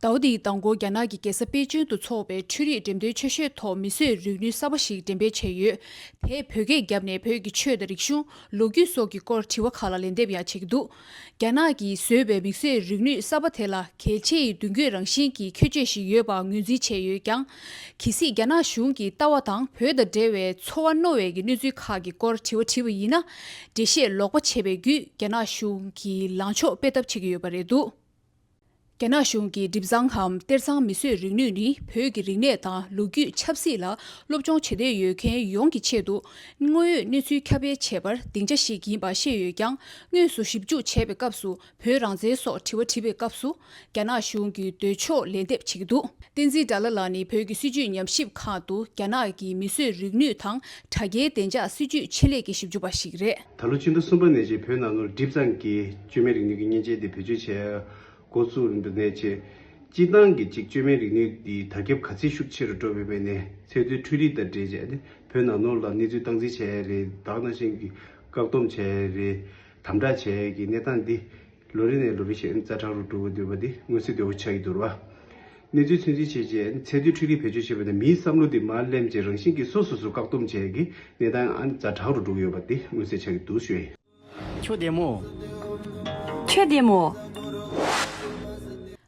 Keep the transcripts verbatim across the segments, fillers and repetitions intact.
ཟླ་བ་འདིའི་མདང་དགོང་རྒྱ་ནག་གི་རྒྱལ་ས་པེ་ཅིང་དུ་འཚོགས་པའི་འཕྲུལ་རིག་འགྲེམས་སྟོན་ཆེ་ཤོས་ཐོག་མིས་བཟོས་རིག་ནུས་གསར་པ་ཞིག་འགྲེམས་སྤེལ་བྱས་ཡོད། དེས་བོད་སྐད་བརྒྱབ་ནས་བོད་ཀྱི་ཆོས་དང་རིག་གཞུང་། ལོ་རྒྱུས་སོགས་ཀྱི་སྐོར་དྲི་བ་ཁག་ལ་ལན་འདེབས་ཡང་བྱེད་ཀྱི་འདུག་རྒྱ་ནག་གིས་བཟོས་པའི་མིས་བཟོས་རིག་ནུས་གསར་པ་དེ་ལ་གལ་ཆེ་ཡི་མདུན་སྐྱོད་རང་བཞིན་གྱི་ཁྱད་ཆོས་ཤིག་ཡོད་པ་ངོས་འཛིན་བྱས་ཡོད་ཀྱང་། གལ་སྲིད་རྒྱ་ནག་གཞུང་གི་ལྟ་བ་དང་བོད་དང་འབྲེལ་བའི་ཚོར་བ་རྣོ་བའི་གི་གནས་ཚུལ་ཁག་གི་སྐོར་དྲི་བ་དྲིས་པ་ཡིན་ན། འགྲེལ་བཤད་ལོག་པ་བྱས་པའི་བརྒྱུད་རྒྱ་ནག་གཞུང་གིས་ལངས་ཕྱོགས་སྤེལ་ཐབས་བྱེད་ཀྱི་ཡོད་པ་རེད་འདུག་རྒྱ་ནག་གཞུང་གི་ཌིབ་ཛང་འམ་གཏེར་གཙང་མིས་བཟོས་རིག་ནུས་ནི་བོད་ཀྱི་རིག་གནས་དང་ལོ་རྒྱུས་ཆབ་སྲིད་ལ་སློབ་སྦྱོང་བྱེད་འདོད་ཡོད་མཁན་ཡོངས་ཀྱི་ཆེད་དུ་དངོས་ཡོད་གནས་ཚུལ་ཁྱབ་སྤེལ་བྱེད་པར་སྡིངས་ཆ་ཞིག་ཡིན་པ་ཤེས་ཡོད་ཀྱང་། དངོས་སུ་ཞིབ་འཇུག་བྱས་པའི་སྐབས་སུ་བོད་རང་བཙན་སོགས་དྲི་བ་དྲིས་པའི་སྐབས་སུ་རྒྱ་ནག་གཞུང་གི་འདོད་ཕྱོགས་ལན་འདེབས་བྱེད་ཀྱི་འདུག་བསྟན་འཛིན་དགྲ་ལྷ་ལགས་ནི་བོད་ཀྱི་སྲིད་བྱུས་ཉམས་ཞིབ་ཁང་དུ་རྒྱ་ནག་གི་མིས་བཟོས་རིག་ནུས་དང་དྲ་རྒྱའི་བདེ་འཇགས་སྲིད་བྱུས་ཆེད་ལས་ཀྱི་ཞིབ་འཇུག་པ་ཞིག་རེད། ད་ལོ་ཕྱི་ཟླ་གསུམ་པ་ནས་བྱས་བོད་ནང་ལོགས་ཌིབ་ཛང་གི་བཅོས་མའི་རིག་ནུས་ཀྱི་མཉེན་ཆས་དེ་བེད་སྤྱོད་བྱས། འགོ་བཙུགས་ནས་བྱས། སྤྱིར་བཏང་གི་ཅིག་བཅོས་མའི་རིག་ནུས་འདི་དར་ཁྱབ་ག་ཚད་ཤུགས་ཆེ་རུ་འགྲོ་བའི་སྨན་ནས་ཚད་མཐོའི་འཕྲུལ་རིག་དང་འབྲེལ་བྱས་ཏེ་བོད་ནང་ལོགས་ལ་གནས་ཚུལ་སྟངས་འཛིན་བྱས་རེད། ད་ག་ནང་བཞིན་གྱི་བཀག་སྡོམ་བྱས་རེད། དམ་དྲག་བྱས་ཀྱི་གནས་སྟངས་འདི་ལོ་རེ་ནས་ལོ་རེ་བཞིན་ཛ་དྲག་རུ་འགྲོ་གི་འདུག་པ་འདི་མངོན་གསལ་དོད་པོ་ཆགས་ཀྱི་འདུག་ར། གནས་ཚུལ་ཚོད་འཛིན་བྱས་རྗེས་ཚད་མཐོའི་འཕྲུལ་རིག་བེད་སྤྱོད་བྱས་པ་ནས་མིའི་བསམ་བློ་འདི་མར་གླེམ་རྗེས་རང་བཞིན་གྱིས་སོ་སོ་སོ་བཀག་སྡོམ་བྱས་ཀྱི་གནས་སྟངས་ཨ་ཛ་དྲག་རུ་འགྲོ་གི་ཡོད་པ་འདི་མངོན་གསལ་ཆགས་ཀྱི་འདུག་ཞུ་ཡ་ཡིན། ཁྱོད་བདེ་མོ། ཁྱོད་བདེ་མོ།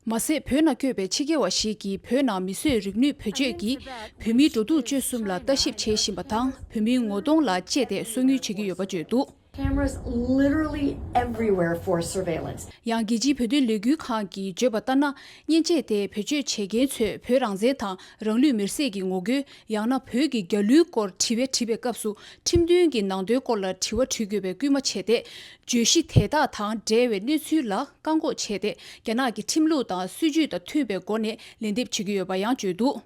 མ་ཟད་བོད་ནང་བསྐྱོད་པའི་ཕྱི་རྒྱལ་བ་ཞིག་གིས་བོད་ནང་མིས་བཟོས་རིག་ནུས་བེད་སྤྱོད་ཀྱིས་བོད་མིའི་འགྲོ་འདུག་སྤྱོད་གསུམ་ལ་ལྟ་ཞིབ་བྱེད་བཞིན་པ་དང་བོད་མིའི་ངོ་གདོང་ལ་དཔྱད་དེ་སོ་ཉུལ་བྱེད་ཀྱི་ཡོད་པ་བརྗོད་འདུག Cameras literally everywhere for surveillance. ཡང་རྒྱལ་སྤྱིའི་བོད་དོན་ལས་འགུལ་ཁང་གིས་བརྗོད་པ་ལྟར་ན། མཉེན་ཆས་དེ་བེད་སྤྱོད་བྱེད་མཁན་ཚོས་བོད་རང་བཙན་དང་རང་ལུས་མེར་སྲེག་གི་ངོ་རྒོལ། ཡང་ན་བོད་ཀྱི་རྒྱལ་གླུའི་སྐོར་དྲི་བ་དྲིས་པའི་སྐབས་སུ་ཁྲིམས་མཐུན་གྱི་ནང་དོན་སྐོར་ལ་དྲི་བ་དྲི་དགོས་པའི་སྐུལ་མ་བྱས་ཏེ། བརྗོད་གཞི་དེ་དག་དང་འབྲེལ་བའི་གནས་ཚུལ་ལ་བཀག་འགོག་བྱས་ཏེ། རྒྱ་ནག་གི་ཁྲིམས་ལུགས་དང་སྲིད་བྱུས་དང་མཐུན་པའི་སྒོ་ནས་ལན་འདེབས་བྱེད་ཀྱི་ཡོད་པ་ཡང་བརྗོད་འདུག་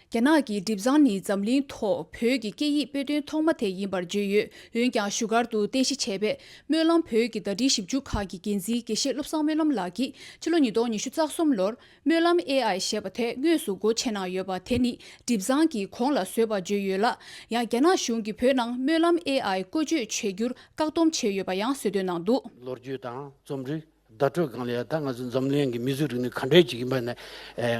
རྒྱ་ནག་གི་ཌིབ་ཛང་ནི་འཛམ་གླིང་ཐོག་བོད་ཀྱི་སྐད་ཡིག་དཔེ་སྟོན་ཐོག་མ་དེ་ཡིན་པར་བརྗོད་ཡོད། འོན་ཀྱང་བཞུགས་སྒར་དུ་རྟེན་གཞི་བྱས་པའི་སྨོན་ལམ་བོད་ཀྱི་ཟླ་སྒྲིལ་ཞིབ་འཇུག་ཁང་གི་འགན་འཛིན་དགེ་བཤེས་བློ་བཟང་སྨོན་ལམ་ལགས་ཀྱིས་ཕྱི་ལོ་ཉིས་སྟོང་ཉི་ཤུ་རྩ་གསུམ་ལོར་སྨོན་ལམ་ཨེ་ཨའི་ཞེས་པ་དེ་དངོས་སུ་སྒོ་ཕྱེ་གནང་ཡོད་པ་དེ་ནི་ཌིབ་ཛང་གིས་གོང་ལ་བཟོས་པར་བརྗོད་ཡོད་ལ། ཡང་རྒྱ་ནག་གཞུང་གིས་བོད་ནང་སྨོན་ལམ་ཨེ་ཨའི་བཀོལ་སྤྱོད་བྱེད་རྒྱུར་བཀག་སྡོམ་བྱས་ཡོད་པ་ཡང་གསལ་སྟོན་གནང་འདུག་ལོ་རྒྱུས་དང་རྩོམ་རིག་བརྡ་སྤྲོད་སྒང་ལ་ཡང་ད་ང་ཚོ་འཛམ་གླིང་གི་མིས་བཟོས་རིག་ནུས་ག་འདྲའི་ཅིག་ཡིན་པ་ནས་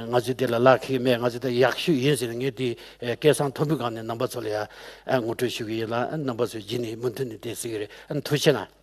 ང་ཚོས་དེ་ལ་ལག་ཁེལ་མེད། ང་ཚོས་ད་ཡག་ཤོས་ཡིན་ཟེར་ནས་ངས་དེ་སྐད་གསང་མཐོན་པོའི་སྒང་ནས་རྣམ་པ་ཚོ་ལ་ཡང་ངོ་སྤྲོད་ཞུ་གི་ཡིན་ལ། རྣམ་པ་ཚོས་རྗེས་ནས་མུ་མཐུད་ནས་བསྟན་གཟིགས་ཀྱི་རེད། ཐུགས་རྗེ་གནང་།